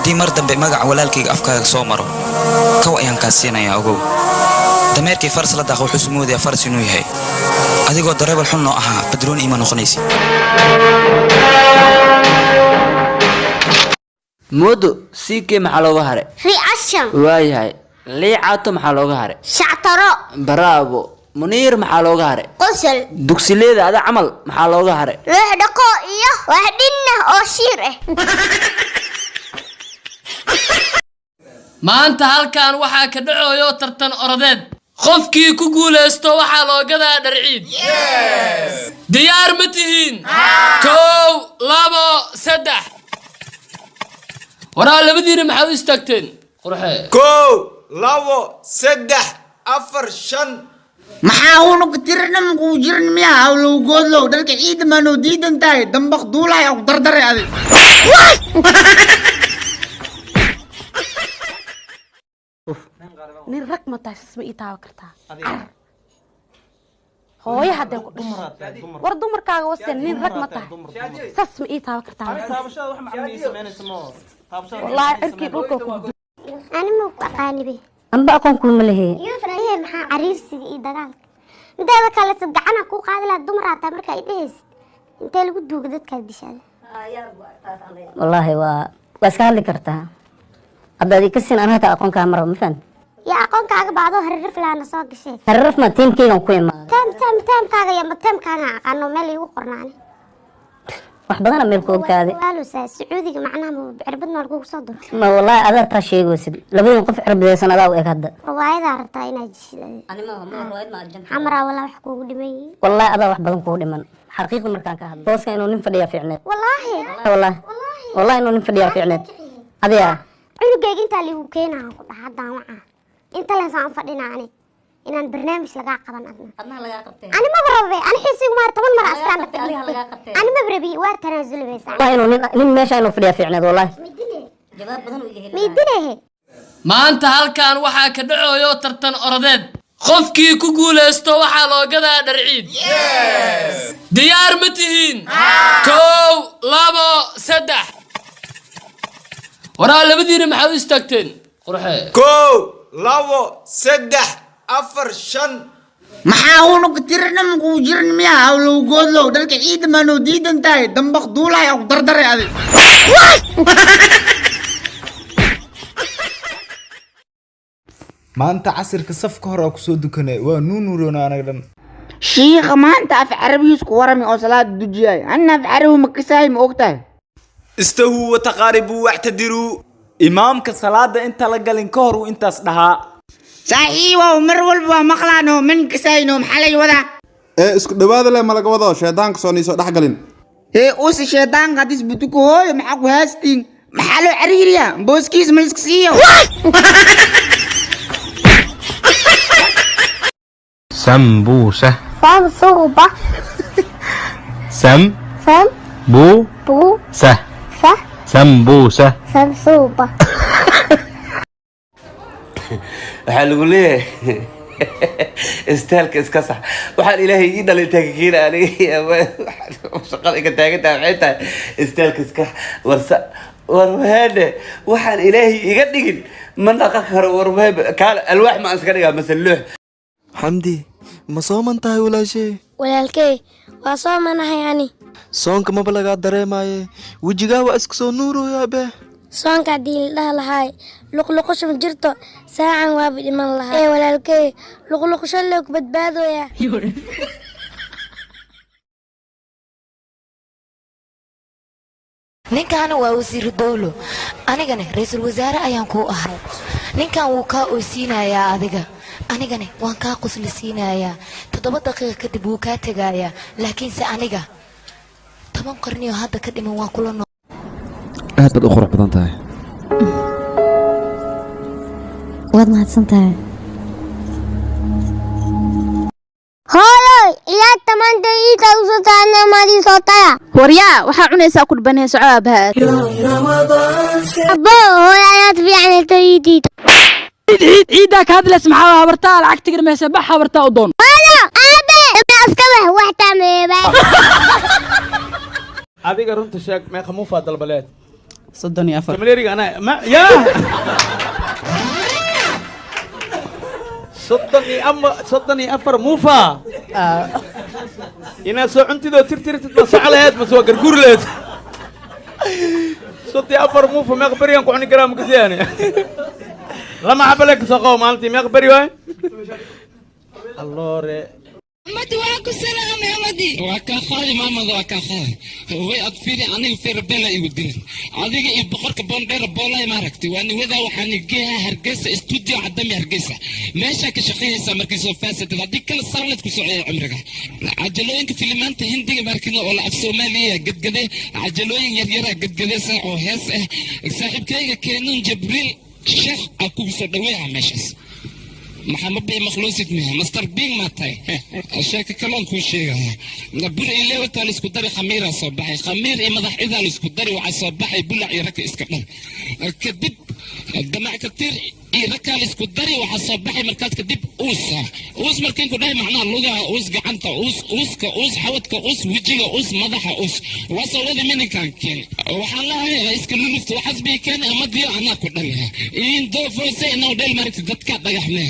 Haddii mar dambe magaca walaalkayga afkaaga soo maro, kaw ayaan kaa siinayaa. Ogow, dameerkii faras la daaqa wuxuu sumoodayaa faras inuu yahay. Adigoo dareebal xun noo ahaa, badroon iima noqonaysid. Moodo CK maxaa looga haray? Reaction. Waayahay, Liicaato maxaa looga haray? Shactaro. Bravo. Muniir maxaa looga haray? Qosol. Dugsileeda ada camal maxaa looga haray? Loox dhaqo iyo wax dhinna oo shiir ah. Maanta halkan waxaa ka dhacoyo tartan orodeed. Qofkii ku guulaysto waxaa loo gadaa dhar ciid. Diyaar ma tihiin? 1, 2, 3. Waraa, labadiina maxaa u istaagteen? Qurxe. 1, 2, 3, 4, 5. Maxaa unug tirna makuu jirin miyaa? Hawlowgoodlow, dharka ciida maanoo diidan tahay, dambaq duulahay aku dardaray adig. Nin rag ma tahay? Sas ma ii taaban kartaa? Carar hooyo hadday ku dhashay. War dumarkaaga wase, nin rag ma tahay? Sas ma ii taaban kartaa? Wallaahi cirkii dhulka ku Ani ma ku aqaanibe. Amba aqoon kuuma lehe. Ee, maxaa cariirsiga iyo dagaalka? Mideeda kaleeto, gacana kuu qaadi lahaa. Dumar hataa markaa i dhehaysid, intee lagu duuga dadkaad dishaada? Wallaahi waa iska hadli kartaa haddaad ika siin. An hataa aqoon kaa maraba, ma fahamti? Yaa aqoonkaaga baadoo haririf laana soo gashay. Haririf ma tiimkaygan ku imaaday. Teem teem teemkaaga iyo ma teemkaaga aqaano meel iigu qornaani. Wax badana meel ku ogtaade. Waalusaa Sacuudiga, macnaha ma cirbad nool kugu soo duro? Ma wallaahi adaa taa sheegaysid. Labadin qof cirbadaysan adaa u eg hadda. Riwaayadaa rabtaa inaad jishid xamaraa? Walaa wax kuugu dhiman yihiin. Wallaahi adaa wax badan kugu dhiman, xaqiiqda markaan ka hadlo. Booska inuu nin fadhiyaa fiicneed. Wallaahi. Wallaahi, wallaahi inuu nin fadhiyaa fiicneed adiga. Cunugayga intaa liigu keenaa ku dhaha haddaan wacaa inta leesaan u fadhinaa ani inaan barnaamij lagaa qaban adna. Ani maba rabe, ani xiisigu maar 10 mar astaan la fadhiistay. Ani maba rabi, waa tanaasuli baysaa. Wallaahi inuu nin meesha inuu fadhiyaa fiicneed wallaahi. Miidilehe. Maanta halkan waxaa ka dhacoyo tartan orodeed. Qofkii ku guulaysto waxaa loo gadaa dhar ciid. Diyaar ma tihiin? 1, 2, 3. Waraa, labadiina maxaa u istaagteen? Qurxe. 1, 2, 3, 4, 5. Maxaa unug tirna makuu jirin miyaa? Hawlowgoodlow, dharka ciida maanoo diidan tahay, dambaq duulahay aku dardaray adig. Maanta casirka safka hore aa kusoo dukanay, waa nuunuuroona anaga dhan. Shiikha maanta af carabigiis ku warami oo salaada dujiyay. Anna af carabi ma kasaay, ma ogtahay? Istahuu wataqaaribuu wactadiruu. Imaamka salaada inta la galin ka hor uu intaas dhahaa. Saaxiibow, mar walba waa maqlaano, man kasayno. Maxaa lay wadaa? Ee isku dhawaada leh, ma laga wado shaydaanka soo niisoo dhex galin. Hee, usi shaydaanka hadis butuku hooyo, maxaa ku haastiin? Maxaa loo cariiriyaa? Booskiis ma liska siiyo? سمبوسة. Samsuuba. سم. Sam. بو. Bu. سه. Sa. سمبوسة. Samsuuba. Waxaa lagu leeyahay istaalka iska sax. Waxaan Ilaahay ii dhalay taageera aniga shaqada iga taagan tahay. Maxay tahay istaalka iska warsa? War waane, waxaan Ilaahay iga dhigin ma dhaqan karo. War waane, kaale alwaax ma aan iska dhigaa mase loox? Xamdi, ma sooman tahay walaashey? Walaalkey, waa soo manahay ani. Soonka maba lagaa dareemaaye, wejigaa waa isku soo nuurooyaa be. Soonka haddii la dhaha lahaay luqluqasho ma jirto, saacan waaba dhiman lahaa. Ee walaalkey, luqluqasho lee ku badbaadooyaa. Ninkaana waa wasiiru dowlo, anigana ra-iisul wasaare ayaan kuu ahay. Ninkan wuu kaa oysiinayaa adiga, anigana waan kaa qosli siinayaa. 7 daqiiqa kadib wuu kaa tegayaa, laakiinse aniga 10 qarniyo hadda ka dhiman waan kula nool. Aad baad u qurux badan tahay. Waad mahadsan tahay. Hooyoy, ciyaarta maanta iita usoo taana maadii soo taya. Waryaa, waxaa cunaysaa ku dhubanaya. Soco aabahaad. Abo, hooyo ayaad fiican taydiid. Ciiddaa ka hadlays maxaa? Habartaa lacag tigir maysa, bax habartaa u doon. Hooyo, aabe iska wax wax tameeba. Adiga runta sheeg, meeqa muufaa dalbaleed? 34. Kamaleeriga anaa ma yaa soddon iyo ama 34 muufa inaad soo cuntidoo tirtirtid ma sac laheed mase waa garguur laheed? 34 muufa meeq beriyan ku cuni karaa? Makasiyaani lama xabale kasoo qabo maalintii, meeq beri waay alloore. Amadi, waa ku salaamay, Amadi. Waa kaa qaadi, maamada, waa kaa qaadi. Way ad fiiri, aniga feerabela igu dilin, adiga iyo boqorka boondheera boolay maaragtay. Waa niwadaa, waxaan geeha Hargeysa, studio cadami Hargeysa, meeshaa ka shaqaynaysaa markii soo faasatid. Haddii kale saarleed ku socaya cumriga. Cajalooyinka filimaanta Hindiga maarkino oo la af Soomaaliya gadgade, cajalooyin yaryara gadgadaysan oo hees ah. Saaxiibkayga Keenun Jibriil Sheekh aa kugu soo dhaweeya meeshaas. Maxaa ma bii makhluusid miha master bing maa tahay? Sheeko kaloon kuu sheegaya: bur iyo leewataa la isku dari, khamiiraa soo baxay. Khamiir iyo madax cidaa la isku dari, waxaa soo baxay bulac iyo ragka iska dhan. Kadib damac katiir iyo ragkaa la isku dari, waxaa soo baxay markaas kadib uusa uus. Markiin ku dhahay macnaha lugaha uus, gacanta uus, uuska uus, xawadka uus, wejiga uus, madaxa uus. Waa soo wadi mininkan keen. Waxaan lahay iska lulufta waxaas bii keen amadiyo anaa ku dhaliha in doofoose inuu dheel maragti dadka dhagax leh.